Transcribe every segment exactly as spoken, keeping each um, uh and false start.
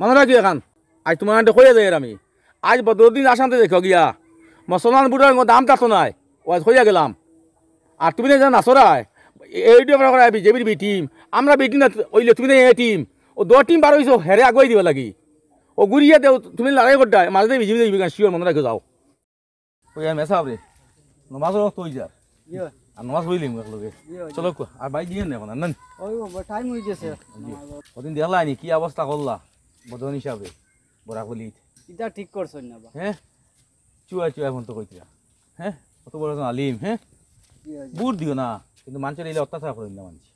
মনো রাখিও এখান, আইজ তুমার আন্ডে কইয়া যাইয়ার আমি, আইজ বদরুদ্দিন আসামতে দেখো গিয়া, মুসলমান ভোটার দাম থাকতো নায়, অউ আইজ কইয়া গেলাম। আর তুমি না যেন নাচরায়, এ-, এইটা আমরা করায় বিজেপির বি টিম, আমরা বি টিম না অইলে তুমি না এ টিম, অউ দুই টিম বার অইছো, হেরে আগুয়াই দিবা লাগি। অউ ঘুরিয়া দেও, তুমি লড়াই করতায়, মাঝে বিজেপি যাইবে, শিওর মনো রাখিও যাও। ওই আমি সাহেব রে, নমাজ ওয়াক্ত অই যার। জি ভাই। আর নমাজ পড়িলিমু একলগে। জি ভাই। চলো কো, আর ভাই দিয়েন না এখন, আর না নি? ওই বাবা, টাইম অই গেছে। জি। ওদিন দেখলায় নি কি অবস্থা করলা বদরুদ্দিন সাহেবে, বরাক ভ্যালিত। ইটা ঠিক করছইন না বা। হ্যাঁ? চুয়া চুয়া এখন তো কইতরা। হ্যাঁ? অত বড় একজন আলিম, হ্যাঁ? জি ভাই। ভোট দিও না, কিন্তু মানষর ইলা অত্যাচার করইন না মানষে।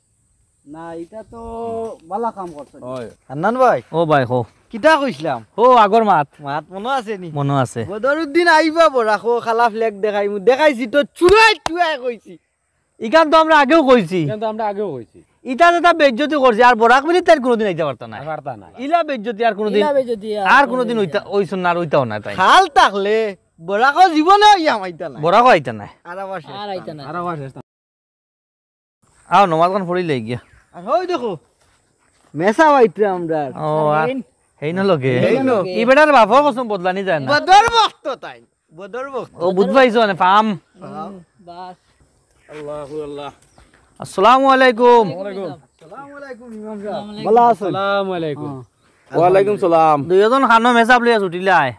না, ইটা তো বালা কাম করছইন। ওই। হান্নান ভাই। ও ভাই, কও। কিতা কইছলাম? ও, আগর মাত। মাত মনো আছে নি? মনো আছে। বদরুদ্দিন আইবা বরাকো, কালা ফ্ল্যাগ দেখাইমু। দেখাইছি তো, চুয়াই চুয়াই কইছি। ইখান তো আমরা আগেও কইছি। ইখান তো আমরা আগেও কইছি। ইটা যেটা বেইজ্জতি করছে, আর বরাক ভ্যালিত তাইন কুনুদিন আইতা পারতা নায়। আর পারতা নায়। ইলা বেইজ্জতি আর কুনুদিন, ইলা বেইজ্জতি আর আর কুনুদিন কুনুদিন অইতা, অইতা নায়। অইছইন না, আর অইতাও নায় তাইন। খাল থাকলে বরাকো জীবনে আইয়া হামাইতা নায়। বরাকো আইতা নায়। আর আবার শেষ। আর আইতা নায়। আর আবার শেষ। আও, নমাজ খান পড়িলাই গিয়া। আর হই দেখো, মেসা বাইতরা আমরার। ও, আর হেইন। হেইন লগে। হেইন। ই বেটার বাপর কসম বদলানি যায় না। বদর ভক্ত তাইন। বদর ভক্ত। ও, বুঝবাইছো না, ফাম। ফাম। বাস। আল্লাহু আল্লাহ। আসসালামু আলাইকুম। ওয়ালাইকুম। আসসালামু আলাইকুম, ইমাম সাহেব। ভালা আছইন? আসসালামু আলাইকুম। হ্যাঁ। ওয়ালাইকুম সালাম। দুইজন খানো মেসাব লইয়া ছুটিলায়।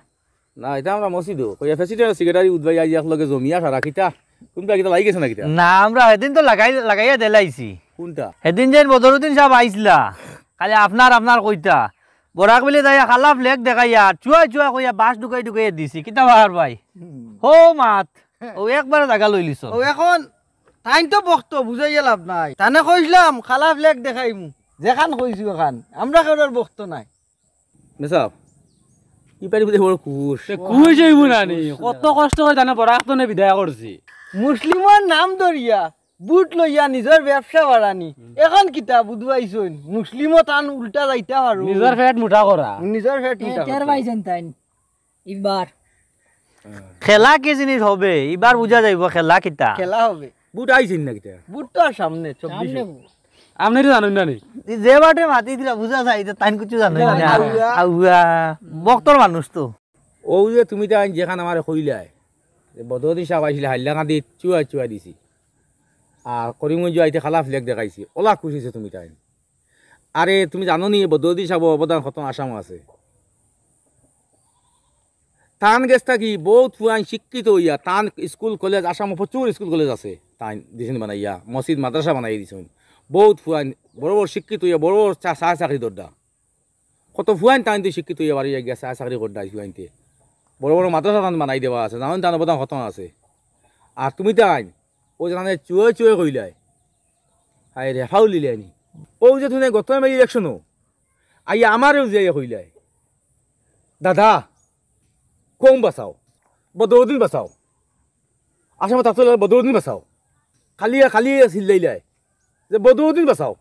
না, ইটা আমরা মসজিদো। কইয়া প্রেসিডেন্ট আর সেক্রেটারি উদ্বাই আইজ একলগে জমিয়া সারা কিতা? কুনটা কিতা লাগি গেছে না কিতা? না, আমরা হেদিন তো লাগাই-, লাগাইয়া দিলাইছি। কুনটা? হেদিন যেন বদরুদ্দিন সাব আইছলা, খালি আপনার, আপনার কইতা। বরাক ভ্যালিত আইয়া কালা ফ্ল্যাগ দেখাইয়া, চুয়াই চুয়াই কইয়া বাঁশ ঢুকাই ঢুকাইয়া দিছি। কিতা বার ভাই? হুম। হো মাত। ও একবারে জাগা লইলিছইন। ও এখন তাইন তো ভক্ত, বুঝাইয়া লাভ নাই। তানে কইছলাম, কালা ফ্ল্যাগ দেখাইমু। যেখান কইছি ওখান। আমরা কেউরর ভক্ত নায়। মেসাব, ই পারি বুলে বড় খুশ। তে খুশ অইবো না নি? খুশ কত অইবো। কষ্ট করি তানে বরাক তনে বিদায় করছি। মুসলিমর নাম ধরিয়া, ভোট লইয়া নিজর ব্যবসা বাড়ানি। হুম। এখন কিতা বুঝবাইছইন? মুসলিমও তান উল্টা যাইতা পারো। নিজর পেট মুটা করা। নিজর পেট এ, মুটা টের করা। পাইছইন তাইন। ইবার। খেলা কি জিনিস হবে? ইবার বুঝা যাইবো খেলা কিতা। খেলা হবে। ভোট আইছইন না কিতা? ভোট তো আর সামনে, চব্বিশে। সামনে ভোট। আপনে তো জানইন না নি? যে বাটে মাতি দিলা বুঝা যায়, ইতা তাইন কিচ্ছু জানইন না। আউয়া। আউয়া। ভক্তর মানুষ তো। অউ যে তুমি তাইন যেখান আমারে কইলায়, যে বদরুদ্দিন সাব আইছলা, হাইলাকান্দিত চুয়া চুয়া দিছি। আর করিমগঞ্জ আইতে কালা ফ্ল্যাগ দেখাইছি। অলা খুশ অইছো তুমি তাইন। আরে, তুমি জানো নি, বদরুদ্দিন সাবর অবদান কত আসামো আছে? তান গেছ থাকি বউত ফুয়াইন শিক্ষিত অইয়া, তান স্কুল কলেজ, আসামো প্রচুর স্কুল কলেজ আছে, তাইন দিছইন বানাইয়া, মসজিদ মাদ্রাসা বানাইয়া দিছইন। বউত ফুয়াইন বড় বড় শিক্ষিত অইয়া, বড় বড় চা-, চা-, চাকরি দরদা। কত ফুয়াইন তাইন তো শিক্ষিত অইয়া বাড়ি গিয়া চা-, চাকরি করদা ফুয়াইনতে। বড় বড় মাদ্রাসা তান বানাই দেওয়া আছে, জানইন তান অবদান কত আছে। আর তুমি তাইন, অউ যে তানে চুয়ে চুয়ে কইলায়, হায় রে, ফাউল দিলায় নি। অউ যে তুমি গত এমএলএ ইলেকশনো আইয়া আমারেও যে আইয়া কইলায়, "দাদা, কওম বাঁচাও, বদরুদ্দিন বাঁচাও, আসামো থাকতে অইলে বদরুদ্দিন বাঁচাও।" খালি, খালি চিল্লাইলায় যে, "বদরুদ্দিন বাঁচাও।"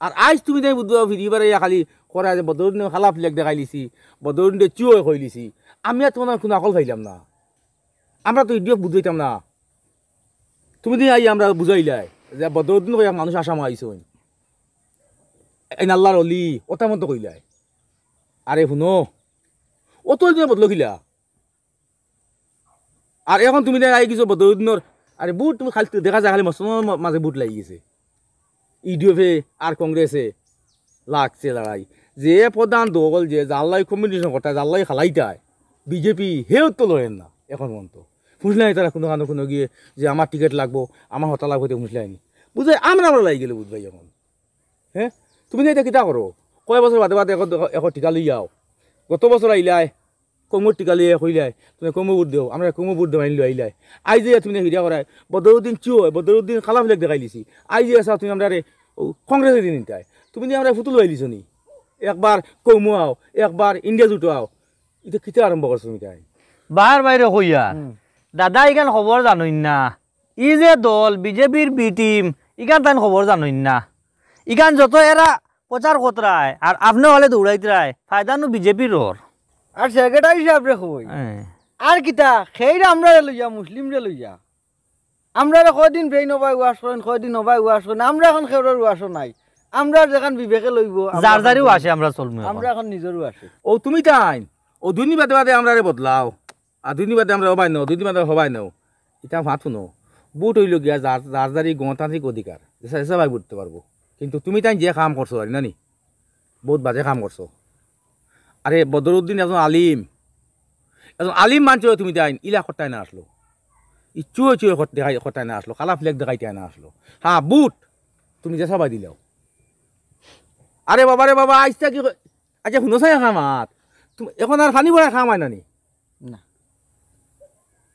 আর আইজ তুমি তাই বুধবার ফিরি বারে ইয়া খালি করা যে বদরুদ্দিন কালা ফ্ল্যাগ দেখাইলিছি, বদরুদ্দিন চুয়ে কইলিছি। আমি আর তুমার কুনু আকল পাইলাম না। আমরা তো ইডিও বুঝাইতাম না। তুমি দিন আই আমরা বুঝাইলাই যে বদরুদ্দিন কইয়া মানুষ আসামো আইছইন। এইন আল্লার অলি, অতা মতো কইলাই। আরে হুনো, অত দিনে বদলো কিলা? আর এখন তুমি দেখ আই গেছো বদরুদ্দিনর, আরে ভোট তুমি খালি দেখা যায় খালি মুসলমানর মা-, মাঝে ভোট লাগি গেছে। ইউডিএফে আর কংগ্রেসে লাগছে লড়াই। যে প্রধান দল যে যার লাগি কম্বিনেশন করতায়, যার লাগি খেলাইতায়, বিজেপি, হেও তো লড়েন না এখন পর্যন্ত। বুঝলাই তারা কুনু কানো কুনু গিয়ে যে আমার টিকিট লাগবো, আমার হতা লাগবো, তো বুঝলাই নি। বুঝলাই আমরা, আমরা লাগি গেলে বুঝবাই এখন। হ্যাঁ? তুমি যে ইটা কিতা করো? কয় বছর বাদে বাদে এখন, এখন টিকা লই যাও। গত বছর আইলায়, কমর টিকা লইয়া কইলায়, "তুমি কমর ভোট দেও, আমরা কমর ভোট দেওয়াইন লইলায়।" আইজ যে তুমি ভিডিও করায়, বদরুদ্দিন চুয়, বদরুদ্দিন কালা ফ্ল্যাগ দেখাইলিছি। আইজ যে আছো তুমি আমরারে, ও, কংগ্রেসে দিন নিতায়। তুমি যে আমরারে ফুতুল বাইলিছো নি। একবার কমো আও, একবার ইন্ডিয়া জুটো আও। ইটা কিতা আরম্ভ করছো তুমি তাই? বাহার বাইরে কইয়ার। হুম। দাদা ইখান খবর জানইন না। ই যে দল, বিজেপির বি টিম, ইখান তাইন খবর জানইন না। ইখান যত এরা প্রচার করতরায়, আর আপনে হলে দৌড়াইতরায়, ফায়দা নু বিজেপির অর। আর সেক্রেটারি সাহেব রে কই? হ্যাঁ। আর কিতা, খেইরা আমরারে লইয়া, মুসলিমরে লইয়া। আমরারে কয়দিন বেইন ওবায় ওয়াশ করেন, কয়দিন ওবায় ওয়াশ করেন, আমরা এখন খেউরর ওয়াশও নাই। আমরা যেখান বিবেকে লইব, আমরা যার যারিও এখন আসে, আমরা চলমু এখন। আমরা এখন নিজরও আসে। ও তুমি তাইন, ও দুই দিন বাদে বাদে আমরারে বদলাও, আর দুই দিন বাদে আমরা হবাই নাও, দুই দিন বাদে হবাই নাও, ইটা মাত হুনো। ভোট অইলো গিয়া যার, যার যারি গণতান্ত্রিক অধিকার, যেসা, যেসা ভাই ভোট দিতে পারবো। কিন্তু তুমি তাইন যে কাম করছো, জানি না নি, বহুত বাজে কাম করছো। আরে বদরুদ্দিন একজন আলিম, একজন আলিম মানষে তুমি তাইন ইলা করতায় না আসলো, ইচ্ছু ইচ্ছু করতায় না আসলো, কালা flag দেখাইতায় না আসলো। হ্যাঁ, ভোট তুমি যেসা ভাই দিলাও। আরে বাবা রে বাবা, আইজটা কি ক-, আচ্ছা, হুনো চাই আমার মাত। তুমি এখন আর পানি ভরা খাম অয় না নি? না।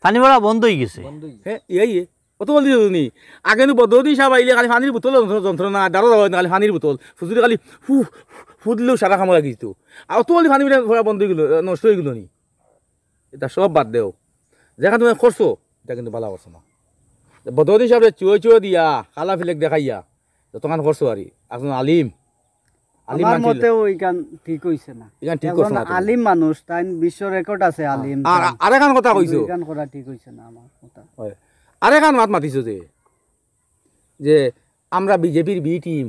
পানি ভরা বন্ধ অই গেছে। বন্ধ অই গেছে। হ্যাঁ, এই, এই। অত বলি দিও নি। আগে নু বদরুদ্দিন সাহেব আইলে খালি পানির বোতল যন্ত্র-, যন্ত্রণা, ডারো যাওয়া খালি পানির বোতল। ফুজুরি খালি ফু, ফু দিলেও সারা কামড় লাগিত। আর অত বলি পানি ভরা বন্ধ অই গেল, নষ্ট অই গেল নি। ইটা সব বাদ দেও। যেখান তুমি করছো, ইটা কিন্তু ভালা করছো না। বদরুদ্দিন সাহেবরে চুয়ে চুয়ে দিয়া, কালা flag দেখাইয়া, যতখান করছো আরি, একজন আলিম, আলিম আমার মানষে মতেও ইখান ঠিক অইছে না। ইখান ঠিক একজন করছে না তুমি। আলিম মানুষ, তাইন বিশ্ব record আছে আলিম, আর তাইন। আরেকখান কথা কইছো। ইখান করা ঠিক অইছে না আমার কথা। হয়। আরেকখান মাত মাতিছো যে, যে আমরা বিজেপির B team।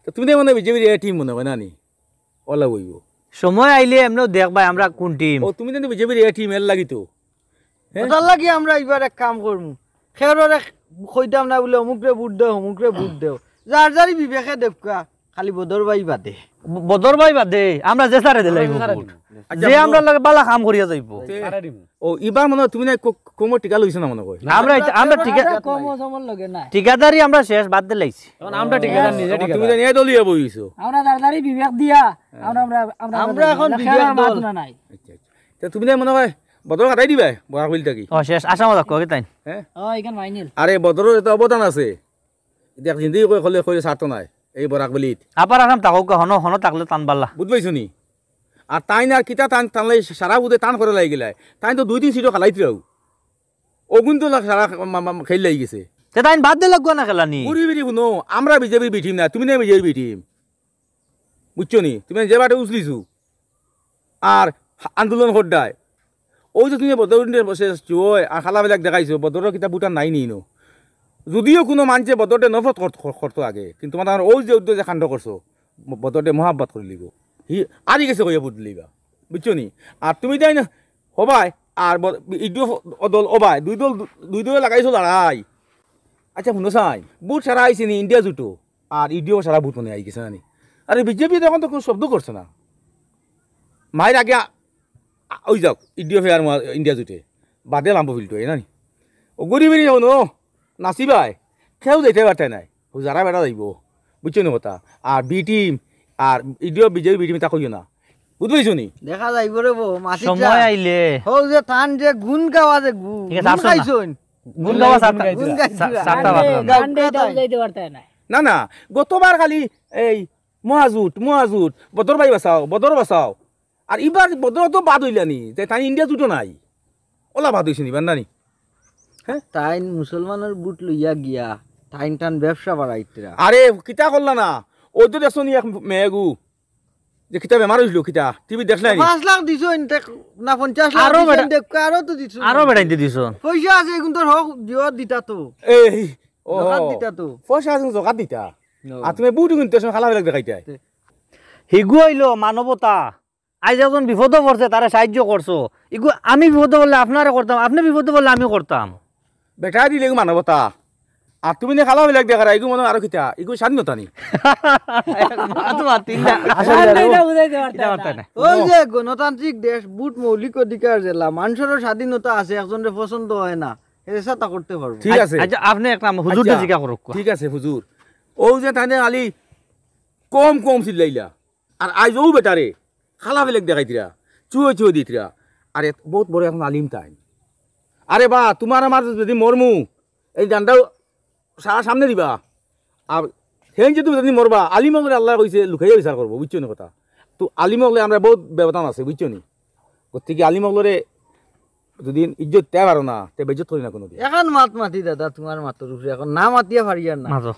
তো তুমি তো মনে হয় বিজেপির A team মনে হয় না নি? অলা অইবো। সময় আইলে এমনেও দেখবায় আমরা কোন team। ও, তুমি তো বিজেপির A team, এর লাগি তো। হ্যাঁ? ওটার লাগি আমরা এবার এক কাম করমু। খেরোরে কইতাম না বুলে, "অমুকরে ভোট দেও, অমুকরে ভোট দেও।" যার যারি বিবেকে দেউক্কা, খালি বদর ভাই বাদে। ব-, বদর ভাই বাদে, আমরা যে সারে দিলাই আমরা যে সারে ভোট। দিমু। আচ্ছা, যে বদর আমরার লগে বালা কাম করিয়া যাইবো। তে-, তারে দিমু। ও, ইবার মনে হয় তুমি না কো-, কোমর টিকা লইছো না মনে হয়। না, আমরা না, ইতা-, আমরা আমরা টিকা-, কম জমর লগে না। ঠিকাদারি আমরা শেষ, বাদ দিলাইছি। এখন আমরা ঠিকাদার, নিজে এখন ঠিকাদার। তুমি তো নিয়ে দলিয়া বইছো। আমরা যার যারি বিবেক দিয়া, আমরা, আমরা, আমরা, আমরা এখন আমরা বিবেক খেলার দল। মাত নাই। আচ্ছা, আচ্ছা। তে তুমি তাই মনে হয় বদর কাটাই দিবায় বরাক ভ্যালি থাকি? ও, শেষ, আশা মজা করি তাই। হ্যাঁ? ও, এখান final। আরে, বদরর তো অবদান আছে। ইটা জিন্দেগি কই খলে, খলে ছাড়তো নায়, এই বরাক ভ্যালিত। আবার আসাম থাকউক্কা, হনো, হনো থাকলে তান বালা। বুঝ পাইছো নি? আর তাইন আর কিতা তান, তান লাই সারা বুধে তান করে লাগি গেলায়। তাইন তো দুই দিন সিটো খালাইতরাও। অগুন তো সারা মা-, মা-, খেল লাগি গেছে। তে তাইন বাদ দে লাগবো না খেলানি। ঘুরি ফিরি হুনো, আমরা বিজেপির B team না, তুমি না বিজেপির B team। বুঝছো নি? তুমি যে বাটে উছলিছো। আর আন্দোলন কররায়। ওই যে তুমি বদরুদ্দিনরে বসে চুয় আর কালা flag দেখাইছো, বদরর কিতা ভোটার নাই নি ইনো? যদিও কোনো মানষে বদররে নফরত কর-, কর-, করতো আগে, কিন্তু তোমার ওই যে উদ্যোগ যে কাণ্ড করছো, ব-, বদররে মহাব্বত করি লিব। হি, আরি গেছে কইয়া ভোট লিবা। বুঝছো নি? আর তুমি তাই না, হবায়, আর ব-, ইডিও দল হবায়, দুই দল, দুই দলে লাগাইছো লড়াই। আচ্ছা, হুনো চাই, ভোট সারা আইছে নি ইন্ডিয়া জুটো? আর ইডিও সারা ভোট মনে আই গেছে না নি? আরে বিজেপি তো এখন তো কোনো শব্দ করছে না। মাইর আগে আ-, আ-, ওই যাক, ইডিও ফেয়ার মা-, ইন্ডিয়া জুটে। বাদে লাম্বো ফিল্টো, এই না নি? ও গরিবেরই হনো, নাসিবায়, কেউ যাইতে পারতে নাই। ও যারা বেটা যাইবো, বুঝছো নি কথা? আর B team, আর ইডিও বিজেপি B team তা কইও না। বুঝ পাইছো নি? দেখা যাইবো রে বো, মাটি সময় চা। আইলে। হো যে তান যে গুণ গাওয়া যে গু-, ঠিক আছে, গুণ আসো না। খাইছইন। গুণ গাওয়া সাতটা, গুণ গাইছিলা। সা-, সাতটা আরে, বাজে না। গান গাইতে গাইতে যাইতে পারতে নাই। না, না, গতবার খালি এই মহাজুট, মহাজুট, বদর ভাই বাঁচাও, বদর বাঁচাও। আর ইবার বদর তো বাদ হইলানি, যে তাই ইন্ডিয়া জুটো নাই। ওলা বাদ হইছে নি, বান্দানি? হ্যাঁ? তাইন মুসলমানর ভোট লইয়া গিয়া, তাইন টান ব্যবসা বাড়াইতরা। আরে, কিতা করলা না? ওই তো দেখছো নি এক মেয়েগু, যে কিতা বেমার হইছিল, কিতা? টিভি দেখলাই নি? পাঁচ লাখ দিছো ইনতে, না পঞ্চাশ লাখ আরো দিছো বেটা-, ইনতে, আরো তো দিছো। আরো বেটাইতে দিছো। পয়সা আছে, এখন তোর হক দিও দিতা তো। এই, ও। জকাত দিতা তো। পয়সা আছে, জকাত দিতা। ও। আর তুমি বুট কিনতে সময় খালা বেলাক দেখাইতাই। তে। হিগু হইলো মানবতা। আইজ একজন বিপদো পড়ছে, তারে সাহায্য করছো। ইগু আমি বিপদো পড়লে আপনারে করতাম, আপনে বিপদো পড়লে আমি করতাম। বেটা দিলে ইগু মানবতা। আর তুমি নে খালা বেলাক দেখারা, ইগু মনে আরো কিতা? ইগু স্বাধীনতা নি? মাত মাতিন না। আসলে এটা বুঝাইতে পারতাম এটা না। পারতাম না। ওই যে গণতান্ত্রিক দেশ, ভোট মৌলিক অধিকার জেলা, মানুষেরও স্বাধীনতা আছে, একজনরে পছন্দ হয় না, এর সাথে করতে পারবো। ঠিক আছে। আচ্ছা, আপনি এক নাম হুজুরটা আচ্ছা। জিজ্ঞা করুক। ঠিক আছে, হুজুর। ও যে তানে আলী কম কম চিল্লাইলা, আর আইজ ও বেটারে খালা বেলেগ দেখাই দিরা, চুয়ে চুয়ে দিতরা। আরে, বহুত বড় এখন আলিম তাই। আরে বা, তোমার আমার যদি মরমু, এই ডান্ডাও সারা সামনে দিবা। আর হেন যে তুমি যদি মরবা, আলিম অকলরে আল্লায় কইছে, লুকাইয়া বিচার করবো, বুঝছো নি কথা? তো আলিম অকলে আমরা বহুত ব্যবধান আছে, বুঝছো নি? গতিকে আলিম অকলরে যদি ইজ্জত দিতে পারো না, তে বেইজ্জত করি না কোনো দিন। এখন মাত মাতি দাদা, তোমার মাতর উপরে এখন না মাতিয়া পারি আর না। মাতো।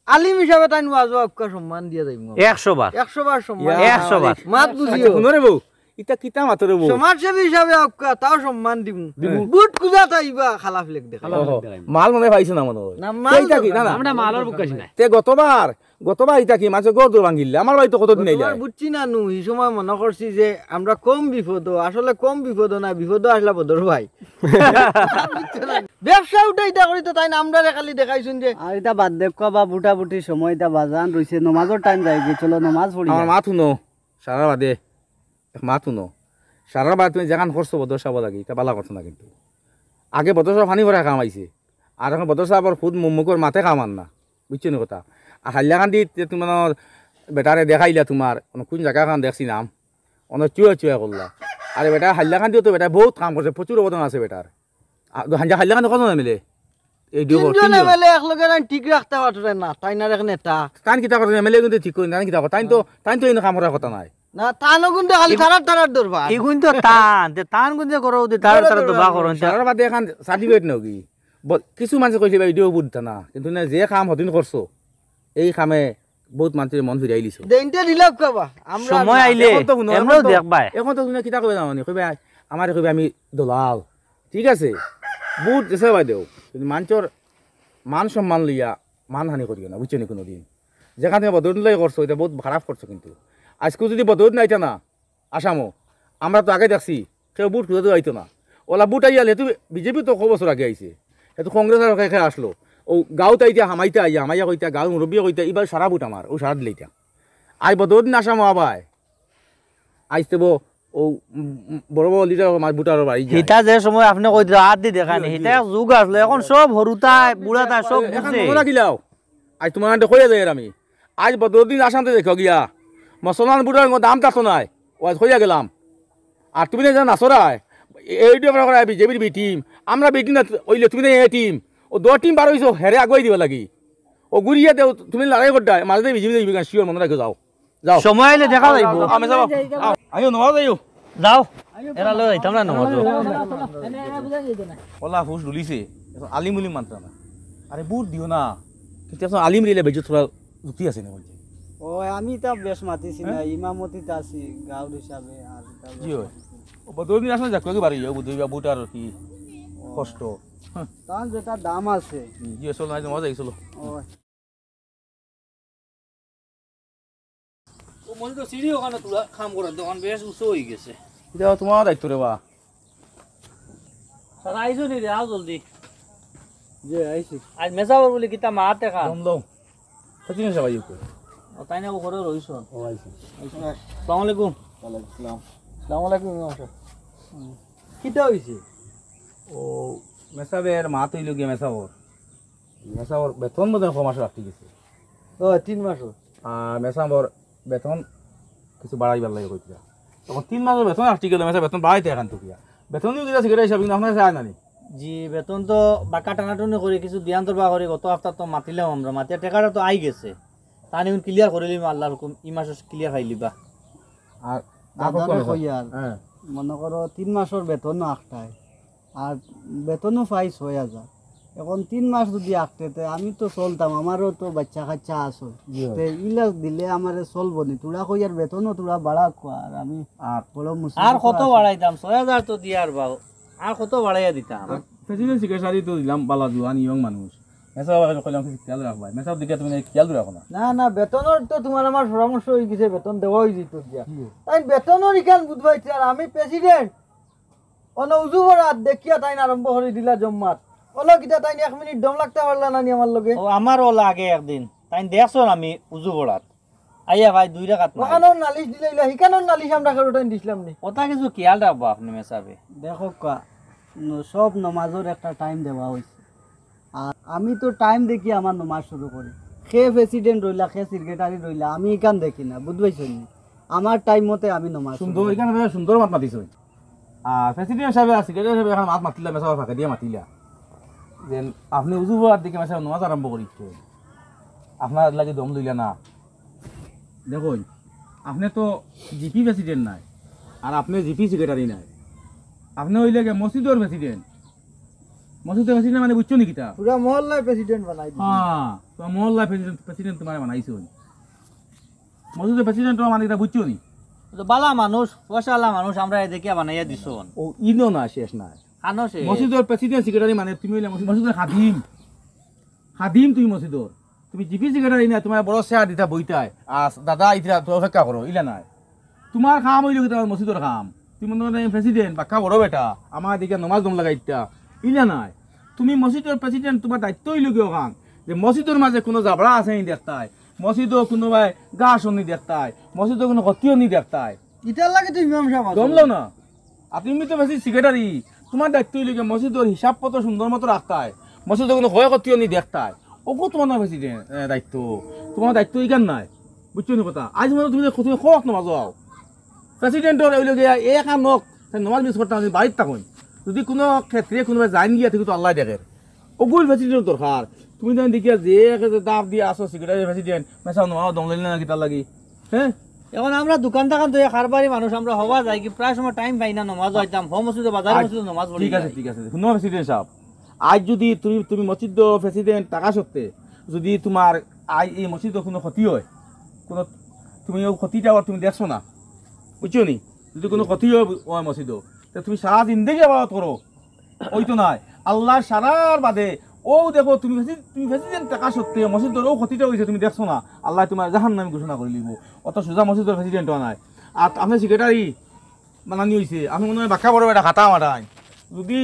আলিম হিসাবে তাইন ওয়াজো আউক্কা সম্মান দিয়া যাইমু। একশো বার। একশো বার সম্মান। ইয়া, একশো বার। মাত বুঝিও। আচ্ছা, হুনো রে বউ, ইতা কিতা মাতো রে বউ? সমাজসেবী হিসাবে আউক্কা, তাও সম্মান দিমু। দিমু। বুট কুজা তাইবা, খালা ফ্লেক দেখা। খালা ফ্লেক ওহো, দেখাইমু। মাল মনে পাইছো না মনে হয়। না, মাল তে ইতা কি? না, না। আমরা মালর বুক কাশি নাই। তে গতবার গত বাড়িত কি মানষর ঘর দর ভাঙ্গিলে, আমার বাড়িত কতদিন আইলা? বুঝছি না নু, ই সময় মনো করছি যে আমরা কম বিপদো, আসলে কম বিপদো না, বিপদো আসলা বদর ভাই। ব্যবসা উঠাইতা করি তো তাইন আমরারে খালি দেখাইছইন যে। আর ইতা বাদ দেউক্কা বা, বুটাবুটি সময় ইতা বাজান রইছে, নমাজর টাইম যাইগি, চলো নমাজ পড়ি। আমার মাত হুনো, সারার বাদে এক মাত হুনো, সারার বাদে তুমি যেখান করছো বদর সাব লাগি, ইতা বালা করছো না কিন্তু। আগে বদর সাব পানি ভরা কাম আইছে, আর এখন বদর সাবর খুদ মুম্মুখর মাতে কাম আর না, বুঝছো নি কথা? আর হাইলাকান্দিত যে তোমার বেটারে দেখাইলা তোমার, অনো কুন জাগা খান দেখছি নাম, অনো চুয়া চুয়া করলা। আরে বেটা হাইলাকান্দিও তো বেটা বহুত কাম করছে, প্রচুর অবদান আছে বেটার। আ, হাইলা-, হাইলাকান্দি কতজন এমএলএ? এই দুই তিনজন তিনজন। এমএলএ একলগে তাইন ঠিক রাখতা পাররা না, তাইন আর এক নেতা। তাইন কিতা করইন? এমএলএ কিন্তু ঠিক করইন, তাইন কিতা করইন? তাইন তো, তাইন তো ইনো কাম করা কথা নায়। না, তানও কিন্তু খালি এগু-, তারার তারার দরবার। ইগুন তো তান, তে তান গুন যে করো, ওদি তারার তারার দরবার করইন। সারার বাদে এখান সার্টিফিকেট নেও কি? ব-, কিছু মানষে কইছে, "ভাই, ইটাও বুঝতা না।" কিন্তু না, যে কাম হদিন করছো, এই কামে বহুত মানষর মন ফিরাইলিছো। দেইনতে দিলাও কাবা, আমরা সময় না। আইলে এখন তো হুনো, এমনেও এখন তো, দেখবায়। এখন তো তুমি কিতা কইবে জানো নি? কইবে, "আমারে কইবে আমি দলাল।" ঠিক আছে? বুট দেশে বাই দেও। কিন্তু মানষর মান সম্মান লইয়া মানহানি করিও না, বুঝছো নি কোনোদিন? যেখান তুমি বদরুদ্দিন লই করছো, ইটা বহুত খারাপ করছো কিন্তু। আইজকু যদি বদরুদ্দিন আইতা না, আসামো, আমরা তো আগে দেখছি, কেউ বুট খুঁজাতে আইতো না। ওলা বুট আইয়া লেতু বিজেপি তো কয় বছর আগে আইছে। হেতু কংগ্রেস আর কে কে আসলো। ও গাঁওত আইতা হামাইতা আইয়া, হামাইয়া কইতা, গাঁওর মুরব্বী কইতা, "ইবার সারা বুট আমার", ও সারা দিলাইতা। আই বদরুদ্দিন আসামো আবায়। আইতে বো, ও, উম, উম, বড় বড় লিডার আমার বুটারর বাড়ি যায়। হিতা যে সময় আপনে কইতা, আত দি দেখানি, জি, জি। হিতা এক যুগ আসলো, এখন সব হরুতায়, বুড়াতায়, সব এখন বুঝে। মনে রাখিলাও, আজ তোমার আনতে কইয়া যাই আর আমি। আজ বদরুদ্দিন আসামতে দেখো গিয়া, মুসলমান বুটার কোনো দাম থাকতো নাই, ও আজ কইয়া গেলাম। আর তুমি না জানো নাচরায়, এইটা আমরা করায় বিজেপির বি টিম, আমরা বি টিম না, ওইলে তুমি না এ টিম, ও দু টিম বার হইছো, হেরে আগুয়াই দিবা লাগি। ও ঘুরিয়া দেও, তুমি লড়াই করতে, মাঝে বিজেপি দেখবি, শিওর মনে রাখো, যাও। যাও। সময় আইলে দেখা যাইবো। আমি যাবো। আও, আইও, নমাজ আইও। যাও। এরা লই যাইতাম না নমাজ। ওলা হুশ ডুলিছে। এখন আলিম উলিম মানতাম না। আরে বুট দিও না। কিন্তু এখন আলিম দিলে বেজত থোড়া যুক্তি আছে না বলছে। ও, আমি তা বেশ মাতিছি না, হ্যাঁ? ইমামতিত আছি, গাউর হিসাবে আর তা বেশ জি হয়। মাতিছি। ও, বদরুদ্দিন আসলে যাক, কয়েকবার ইয়ে, বুঝতে হইবা, বুট আর কি ও। কষ্ট। হ্যাঁ। তার যেটা দাম আছে। জি, চলো, আজ নমাজ আই, চলো। ও। ও মনে তো সিঁড়ি ওখানে তুলা কাম করার দোকান বেশ উঁচু হয়ে গেছে। এটা তোমার দায়িত্ব রে বা। দাদা, আইছো নি রে, আও জলদি। যে আইছি। আজ মেসাবর বলে কিতা মাতে খা। দম লও। সচিন সাহেব আইও কই? ও তাই না, ও করে রইছো। ও আইছি। আইছো। আসসালামু আলাইকুম। ওয়ালাইকুম আসসালাম। আসসালামু আলাইকুম, ইমাম সাহেব। হুম। কিতা হইছে? ও মেসাবের মা তো ইলো গিয়া মেসাবর। মেসাবর বেতন বোধহয় ক মাস আটকি গেছে। ও, তিন মাস। আর মেসাবর বেতন কিছু বাড়াইবার লাগে কইতরা। তখন তিন মাসর বেতন আটকি গেল, মেসা বেতন বাড়াইতে এখান তো কিয়া? বেতন দিও কিতা সিগারেট হিসাবে, কিন্তু আপনার চায় না নি? জি, বেতন তো বাক্কা টানাটুনি করি, কিছু দিয়ান্তর বা করি, গত হাপ্তা তো মাতিলাম আমরা, মাতিয়া টেকাটা তো আই গেছে। তানি এখন ক্লিয়ার করিলিমু, আল্লাহর হুকুম, ই মাসো ক্লিয়ার পাইলিবা। আর দাদারে কইয়ার, হ্যাঁ। মনে করো তিন মাসর বেতনও আটকায়, আর বেতনও পাই ছয় হাজার। এখন তিন মাস যদি আটকে, তে আমি তো চলতাম, আমারও তো বাচ্চা কাচ্চা আছে। জি। তে ইলা দিলে আমারে চলবো নি? তোরা কইয়ার বেতনও তোরা বাড়া কর, আর আমি আর বড় মুশকিল আর কত আছে। বাড়াইতাম? ছয় হাজার তো দিয়ার বাও, আর কত বাড়াইয়া দিতাম? আর প্রেসিডেন্ট সেক্রেটারি তো দিলাম, বালা জুয়ান ইয়ং মানুষ। মেসাব আবার কইলাম, কিছু খেয়াল রাখবায়। মেসাব দিকে তুমি খেয়াল রাখো না। না, না, বেতনর তো তোমার আমার পরামর্শ হয়ে গেছে, বেতন দেওয়া হয়ে যেত দিয়া। জি। তাই বেতনর ইখান বুঝবাই চাই, আর আমি প্রেসিডেন্ট। অন উজু ভরাত দেখিয়া তাইন আরম্ভ করে দিলা জম্মাত। অলো কিতা তাইন এক মিনিট দম লাগতে পারলা না নি আমার লগে? ও, আমারও লাগে একদিন। তাইন দেখছো আমি উজু ভরাত। আইয়া ভাই দুই রাকাত নাই। ওখানোর নালিশ দিলাইলা, হিখানোর নালিশ আমরা কেউ টাইম দিছিলাম নি। ওটা কিছু খেয়াল রাখবো আপনি মেসাবে। দেখো কা, ন-, সব নমাজর একটা টাইম দেওয়া হইছে। আর আমি তো টাইম দেখি আমার নমাজ শুরু করি। কে প্রেসিডেন্ট রইলা, কে সেক্রেটারি রইলা, আমি ইখান দেখি না, বুঝবাইছো নি? আমার টাইম মতে আমি নমাজ শুরু সুন্দর, করি। এখানে বেশ সুন্দর মাত মাতিছো। আর প্রেসিডেন্ট সাহেব আর সেক্রেটারি সাহেব এখন মাত মাতিলা, মেসাব ফাঁকা দিয়া মাতিলা। যেন আপনি উজু হওয়ার দিকে মেসাব নমাজ আরম্ভ করিছে। আপনার লাগি দম লইলা না। দেখুন, আপনি তো জিপি প্রেসিডেন্ট নাই, আর আপনি জিপি সেক্রেটারি নাই, আপনি হইলে গিয়ে মসজিদর প্রেসিডেন্ট। মসজিদর প্রেসিডেন্ট মানে বুঝছো নি কিতা? পুরা মহল্লায় প্রেসিডেন্ট বানাই দিছে। হ্যাঁ, তো মহল্লায় প্রেসিডেন্ট, প্রেসিডেন্ট তোমার বানাইছে। মসজিদর প্রেসিডেন্ট মানে এটা বুঝছো নি? তো বালা মানুষ, পয়সাওয়ালা মানুষ, আমরা এদিকে বানাইয়া দিছো। ও ইনো না, শেষ নাই। কানো শেষ? মসজিদর প্রেসিডেন্ট সেক্রেটারি মানে তুমি হইলে মসজিদ, মসজিদর খাদিম। খাদিম তুমি মসজিদর। তুমি জিপি সেক্রেটারি না, তুমার বড় চেয়ার দিতা বইতায়। আর দাদা ইতরা তো অপেক্ষা করো, ইলা নায়। তুমার কাম অইলো কিতা? তুমার মসজিদর কাম। তুমি মনে করো প্রেসিডেন্ট, বাক্কা বড় বেটা, আমার দিকে নমাজ দম লাগাইতা, ইলা নায়। তুমি মসজিদর প্রেসিডেন্ট, তুমার দায়িত্ব অইলো গিয়া অখান, যে মসজিদর মাঝে কুনু জাবড়া আছে নি দেখতায়, মসজিদো কুনুবায় ঘাস অনি দেখতায়, মসজিদো কুনু ক্ষতি অনি দেখতায়। ইতার লাগি তো ইমাম সাব আছো। গমলো না। আর তুমি তো বেশি সেক্রেটারি, তুমার দায়িত্ব অইলো গিয়া মসজিদর হিসাব পত্র সুন্দর মতো রাখতায়, মসজিদো কুনু ক্ষয় ক্ষতি অনি দেখতায়। ওগু তুমার না বেশি দে-, এ, দায়িত্ব। তুমার দায়িত্ব ইখান নায়। বুঝছো নি কথা? আইজ মানে তুমি যে তুমি কওয়াক্ত নমাজ যাও। প্রেসিডেন্টর অইলো গিয়া এক আর নক, তাই নমাজ মিস করতাম আমি বাড়িত থাকইন। যদি কুনু ক্ষেত্রে কুনুবায় যাইন গিয়া থাকি তো আল্লায় দেখের। ওগুল প্রেসিডেন্ট দরকার। তুমি যেন দেখিয়া যে একে যে দাব দিয়া আছো সেক্রেটারি প্রেসিডেন্ট, মেসাব নমাজ দম লইলে না কিতার লাগি? হ্যাঁ? এখন আমরা দোকান থাকান তো এক কারবারি মানুষ, আমরা হবা যাই কি প্রায় সময় টাইম পাই না নমাজ যাইতাম, হো মসজিদে বাজার আচ্ছা, মসজিদে নমাজ পড়ি ঠিক আছে, যাই। ঠিক আছে। হুনো প্রেসিডেন্ট সাব, আইজ যদি তুমি, তুমি মসজিদর প্রেসিডেন্ট থাকা সত্ত্বে যদি তুমার আই এই মসজিদর কুনু ক্ষতি অয়, কুনু তুমি অউ ক্ষতিটা আবার তুমি দেখছো না, বুঝছো নি? যদি কুনু ক্ষতি অয়, অয় মসজিদর, তে তুমি সারা জিন্দেগি আবাদত করো, অইতো নায়। আল্লার সারার বাদে অউ দেখো তুমি প্রেসি-, তুমি প্রেসিডেন্ট থাকা সত্ত্বে মসজিদর অউ ক্ষতিটা অইছে তুমি দেখছো না, আল্লায় তুমারে জাহান্নামী ঘোষণা করিলিবো। অত সোজা মসজিদর প্রেসিডেন্ট অওয়া নায়। আর আপনে সেক্রেটারি বানানি অইছে, আমি মনে অয় বাক্কা বড় বেটা খাতা মারাইন। যদি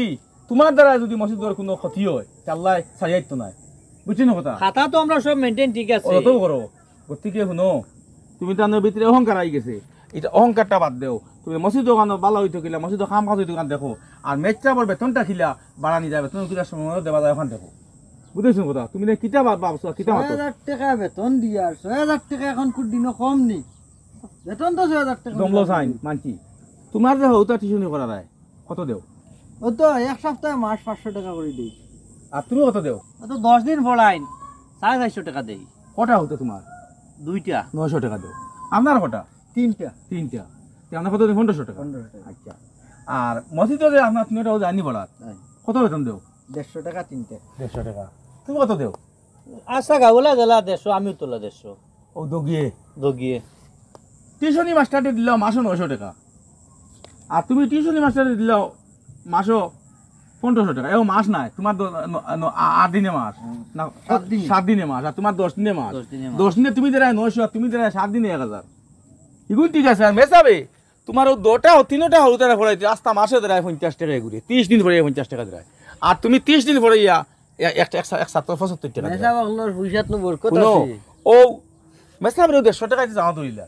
তুমার দ্বারা যদি মসজিদর কুনু ক্ষতি অয়, তে আল্লায় ছাড়িয়া দিতো নায়। বুঝছো নি কথা? খাতা তো আমরা সব মেইনটেইন ঠিক আছে। অত করো। গতিকে হুনো, তুমি তান ভিতরে অহংকার আই গেছে। ইটা অহংকারটা বাদ দেও। তুমি মসজিদ অখান ভালা অইতো কিলা, মসজিদর কাম কাজ অইতো কিলা দেখো। আর মেসাবর বেতনটা কিলা বাড়ানি যায়, বেতন কিলা সময় দেওয়া যায় অখান দেখো। বুঝছো নি কথা? তুমি না কিতা ভাব-, ভাবছো, কিতা ছয় মাতো? হাজার টেকা বেতন দিয়ার, ছয় হাজার টেকা এখন কুনু দিনো কম নি। বেতন তো ছয় হাজার টেকা দমলো কম। চাইন, মানছি। তুমার যে হউতা টিউশনি করা যায়, কত দেও? ও তো এক সপ্তাহে মাস পাঁচশো টেকা করি দেই। আর তুমি কত দেও? ও তো দশ দিন পড়াইন, সাড়ে চাইরশো টেকা দেই। কটা হউতা তুমার? দুইটা। নয়শো টেকা দেও। আপনার কটা? তিনটা। তিনটা। তে আপনার কত দেন? পনেরোশো টেকা। পনেরোশো টেকা। আচ্ছা। আর মসজিদো যে আপনার তিনটা হউতা আনি পড়ার, হ্যাঁ। কত বেতন দেও? দেড়শো টেকা তিনটা। দেড়শো টেকা। তুমি কত দেও? আচ্ছা, গাউলা গেলা দেড়শো, আমিও তোলা দেড়শো। ও দগিয়ে। দগিয়ে। টিউশনি মাস্টারে দিলাও মাসো নয়শো টেকা। আর তুমি টিউশনি মাস্টারে দিলাও মাসো পনেরোশো টেকা। এও মাস নায়, তুমার দ-, ন-, ন-, আ-, আট দিনে মাস। হুম। না, সাত দিনে। সাত দিনে মাস, আর তুমার দশ দিনে মাস। দশ দিনে মাস। দশ দিনে তুমি দেরায় নয়শো, আর তুমি দেরায় সাত দিনে এক হাজার। ইগুন ঠিক আছে, আর মেসাবে তুমার অউ দুটা, তিনটা হউতারে পড়াইতে আস্তা মাসে দেরায় পঞ্চাশ টেকা ঘুরে, তিরিশ দিন পড়াইয়া পঞ্চাশ টেকা দেরায়। আর তুমি তিরিশ দিন পড়াইয়া এ-, এক, এক ছা-, এক ছাত্র পঁচাত্তর টেকা দেরায়। মেসাব অকলর পয়সাত তো বরকত হুনো, আছে। অউ মেসাবরে দেড়শো টেকা দিতে যাওয়া ধরিলা।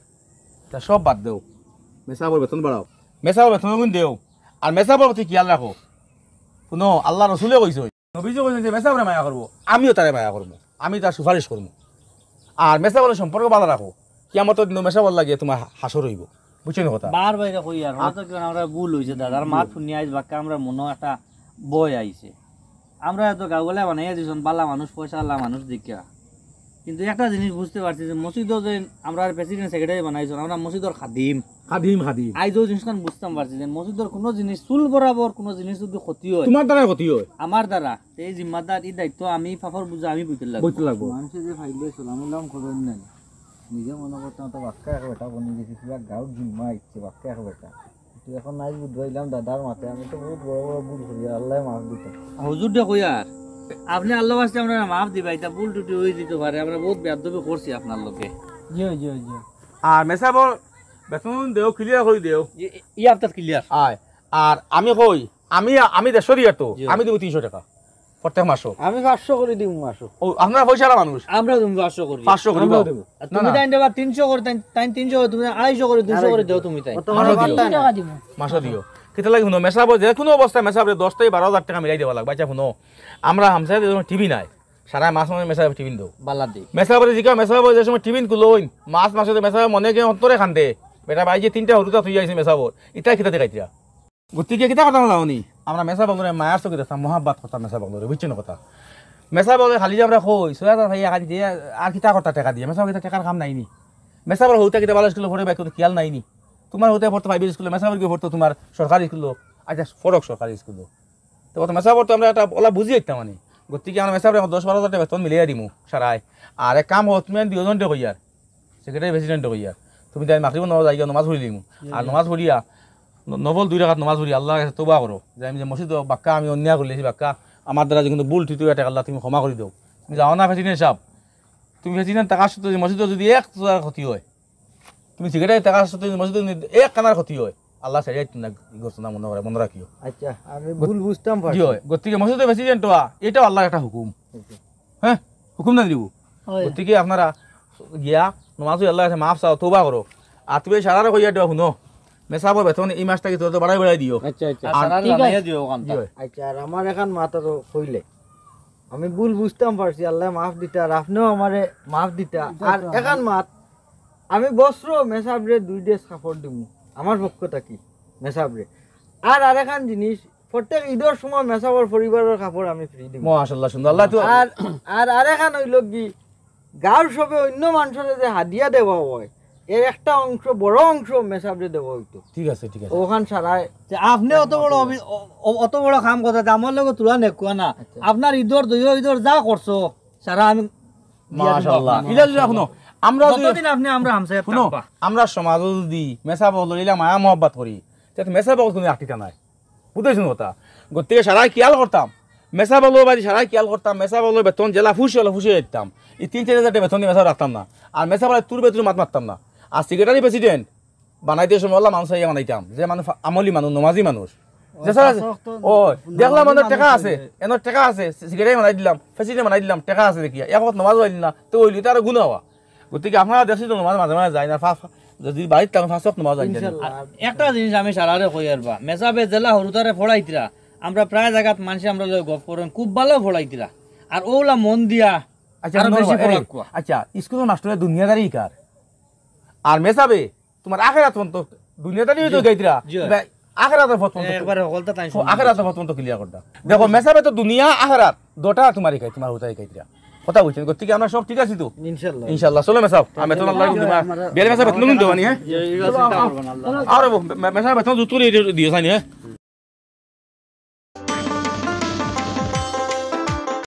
তা সব বাদ দেও। মেসাবর বেতন বাড়াও। মেসাবর বেতন গুণ দেও। আর মেসাবর প্রতি খিয়াল রাখো। হুনো, আল্লার রসুলে কইছইন, নবীজি কইছইন যে মেসাবরে মায়া করবো, আমিও তারে মায়া করমু। আমি তার সুপারিশ করমু। আর মেসাবর লগে সম্পর্ক ভালা রাখো। কিয়ামতর দিনো মেসাবর লাগি তুমার হাশর অইবো। বুঝছো নি কথা? বার বাইরে কইয়ার, হয়তো কিবা আমরার ভুল অইছে দাদা। আর মাত হুনিয়া আইজ বাক্কা আমরার মনো একটা ভয় আইছে। আমরারে তো গাউলা বানাইয়া দিছইন, ভালা মানুষ, পয়সাআলা মানুষ দেখিয়া। কিন্তু একটা জিনিস বুঝতে পারছি যে মসজিদো যে আমরারে প্রেসিডেন্ট সেক্রেটারি বানাইছইন, আমরা মসজিদর খাদিম। খাদিম, খাদিম। আইজ অউ জিনিসখান বুঝতাম পারছি যে মসজিদর কুনু জিনিস, চুল বরাবর কুনু জিনিস যদি ক্ষতি অয়, তুমার দ্বারা ক্ষতি অয়। আমার দ্বারা, তে এই জিম্মাদার, এই দায়িত্ব আমি, পাপর বুঝা আমি বইতে লাগবো। বইতে লাগবো। মানষে যে ফাইলে সালাম উলাম করইন না, নিজে মনো করতাম তো বাক্কা এক বেটা বনি গেছি, পুরা গাউর জিম্মা আইছে বাক্কা এক বেটা। তুই এখন নাই বুঝবাইলাম দাদার মাতে, আমি তো বউত বড় বড় ভুল করি, আল্লায় মাফ দিতা। হুজুর দে কইয়ার, আপনে আল্লার ওয়াস্তে আমরারে মাফ দিবা, ইতা ভুল ত্রুটি অই দিতো পারে, আমরা বউত বেয়াদবি করছি আপনার লগে। জি, জি, জি। আর মেসাবর বেতন দেও, ক্লিয়ার করি দেও। ই, ই হাপ্তাত ক্লিয়ার। আয়, আর আমি কই, আমি, আমি দেড়শো দিয়ার তো, জি। আমি দিমু তিনশো টেকা। প্রত্যেক মাসো। আমি পাঁচশো করি দিমু মাসো। ও, আপনারা পয়সাআলা মানুষ। আমরা দিমু পাঁচশো করি। পাঁচশো করি আমরাও দিমু। দিমু। আর না, তুমি না। তাইন দেবা তিনশো করি, তাইন, তাইন তিনশো করি, তুমি আড়াইশো করি, দুইশো করি দেও তুমি তাইন। অত মাসো দিও। টাকা দিমু। মাসো দিও। কিতা লাগি হুনো, মেসাবর যে কুনু অবস্থায় মেসাবরে দশ থাকি বারো হাজার টেকা মিলাই দেওয়া লাগবো। আচ্ছা হুনো, আমরা হামসায় যে সময় টিফিন আয়, সারা মাস মানে মেসাবর টিফিন দেও। বালা দেই। মেসাবরে জিকাও, মেসাবর যে সময় টিফিন খুলইন, মাস মাসে তো মেসাবর মনে কি অন্তরে কান্দে। বেটা ভাই যে তিনটা হুরুতা থইয়া আইছে মেসাবর, ইতা কিতা দেখাইতরা? গতিকে কিতা কথা কইলাম নি? আমরা মেসাব অকলরে মায়ার চোখে দেখতাম, মহাব্বত করতাম মেসাব অকলরে, বুঝছো নি কথা? মেসাব অকলরে খালি যে আমরা কই, ছয় হাজার ভাই এখান যে আর কিতা করতা টেকা দিয়া, মেসাব কিতা টেকার কাম নাই নি? মেসাবর হউতা কিতা ভালা স্কুলো পড়ে বা কুনু খিয়াল নাই নি? তুমার হউতা পড়তো প্রাইভেট স্কুলো, মেসাবর গিয়া পড়তো তুমার সরকারি স্কুলো, আচ্ছা পড়উক সরকারি স্কুলো। তো অত মেসাবর তো আমরা একটা অলা বুঝি আইতাম মানে। গতিকে আমরা মেসাবরে এখন দশ বারো হাজার টেকা বেতন মিলাইয়া দিমু সারায়। আর এক কাম করো, তুমি দুইজনরে কইয়ার, সেক্রেটারি প্রেসিডেন্টরে কইয়ার, তুমি তাইন মাগরিবর নামাজ আইয়া নামাজ পড়ি লিমু। আর নামাজ পড়িয়া ন-, নফল দুই রাকাত নামাজ পড়ি আল্লার কাছে তওবা করো যে আমি যে মসজিদো বাক্কা আমি অন্যায় করিলিছি, বাক্কা আমার দ্বারা যে কুনু ভুল ত্রুটি অইয়া থাকে আল্লাহ তুমি ক্ষমা করি দেও। তুমি যাও না প্রেসিডেন্ট সাব, তুমি বেশি দিন টাকা সত্ত্বে যদি মসজিদো যদি এক টাকার ক্ষতি হয়, তুমি সিগারেট টাকা সত্ত্বে যদি মসজিদো যদি এক কানার ক্ষতি হয়, আল্লাহ ছাড়িয়া দিতা না, ই করতো না মনে করে, মনে রাখিও। আচ্ছা, আমি ভুল বুঝতাম পারছি। জি অয়, গতিকে মসজিদো বেশি দিন টোয়া, এটাও আল্লাহর একটা হুকুম। হ্যাঁ, হুকুম না দিব। অয়। গতিকে আপনারা গিয়া নমাজ পড়ি আল্লাহর কাছে মাফ চাও, তওবা করো। আর তুমি সারারে কইয়া দেওয়া, হুনো, মেসাবর বেতন ই মাস থাকি তোরা তো বাড়াই বাড়াই দিও। আচ্ছা, আচ্ছা। আর সারারে ঠিক জানাইয়া আছে। দিও ওখানটা। জি অয়। আচ্ছা, আর আমার এখান মাত আরো কইলে। আমি ভুল বুঝতাম পারছি, আল্লায় মাফ দিতা, আর আপনেও আমারে মাফ দিতা। আর এখান মাত, আমি বছরো মেসাবরে দুই ড্রেস কাপড় দিমু, আমার পক্ষ থাকি মেসাবরে। আর আরেকখান জিনিস, প্রত্যেক ঈদর সময় মেসাবর পরিবারর কাপড় আমি ফ্রি দিমু। মাশাআল্লাহ, সুন্দর। আল্লাহ তো আর, আর আরেকখান অইলো কি, গাঁওর সবে অইন্য মানষরে যে হাদিয়া দেওয়া অয়, এর একটা অংশ, বড় অংশ মেসাবরে দেওয়া অইতো। ঠিক আছে, ঠিক আছে। ওখান সারায় তে আপনে অত বড় অভি-, অ-, অ-, অত বড় কাম করতা, তে আমার লগে তুলা নেকুয়া না। আচ্ছা। আপনার ঈদর, দুইও ঈদর যা করছো, সারা আমি দিয়া দিমু মাশাআল্লাহ। আপনার। ইলা যদি এখনো, আমরা যদি যতদিন আপনে আমরা হামসায়াত হুনো, থাকবা। আমরা সমাজো যদি মেসাব অকলর ইলা মায়া মহব্বত করি, তে মেসাব অকল কুনু আটিতা নাই। বুঝছইন কথা? গতিকে সারায় খিয়াল করতাম, মেসাব অকলর বাড়ি সারায় খিয়াল করতাম, মেসাব অকলর বেতন যেলা ফুসি অলা ফুসি দিতাম। ই তিন চাইর হাজার টেকা বেতন দি মেসাব রাখতাম না। আর মেসাব অকলর তুর বেতুর মাত মাততাম না। আর সেক্রেটারি প্রেসিডেন্ট বানাইতে সময় অলা মানুষ আইয়া বানাইতাম, যে মানুষ আমলি মানুষ, নমাজি মানুষ। ও, যে সারা, পাঁচ ওয়াক্ত ও, দেখলাম নমাজি মানে মানুষ টেকা আছে, অইলে। এনো টেকা আছে, সেক্রেটারি বানাই দিলাম, প্রেসিডেন্ট বানাই দিলাম, টেকা আছে দেখিয়া। এক ওয়াক্ত নমাজ অইল না, তে অইলে তো আরো গুনা অওয়া। গতিকে আপনারা দেখছি তো নমাজ মাঝে মাঝে যাইন না, পাঁচ, যদি বাড়িত থাকইন পাঁচ ওয়াক্ত নমাজ যাইন না। ইনশাআল্লাহ। আর একটা জিনিস আমি সারারে কইয়ার বা, মেসাবে যেলা হুরুতারে পড়াইতরা, আমরা প্রায় জাগাত মানষে আমরার লগে গপ করইন, খুব ভালা পড়াইতরা। আর অউলা মন দিয়া আচ্ছা, আরো মনে বেশি হয়, আরে, পড়াউক্কা। আচ্ছা, স্কুলর মাস্টরে দুনিয়াদারি হিকার। আর মেসাবে তুমার আখেরাত পর্যন্ত দুনিয়াদারি অইতো জি, গাইতরা, জি। বা আখেরাতর পথ পর্যন্ত, একবারে হকলতা তাই ও, আখেরাতর পথ পর্যন্ত ক্লিয়ার করতা। দেখো, মেসাবে তো দুনিয়া আখেরাত দুটা তুমার হিকাই, তুমার হুরুতারে হিকাইতরা। কথা বুঝছইন? গতিকে আমরা সব ঠিক আছি তো? ইনশাআল্লাহ। ইনশাআল্লাহ। চলো মেসাব, আমি তো আল্লাহ দিমা। বেলে মেসাব বেতন কিন্তু মানে, হ্যাঁ? জি, জি, চিন্তা করবেন, আল্লাহ। আর মে-, মেসাব বেতন জুত করি দিও, জানি, হ্যাঁ?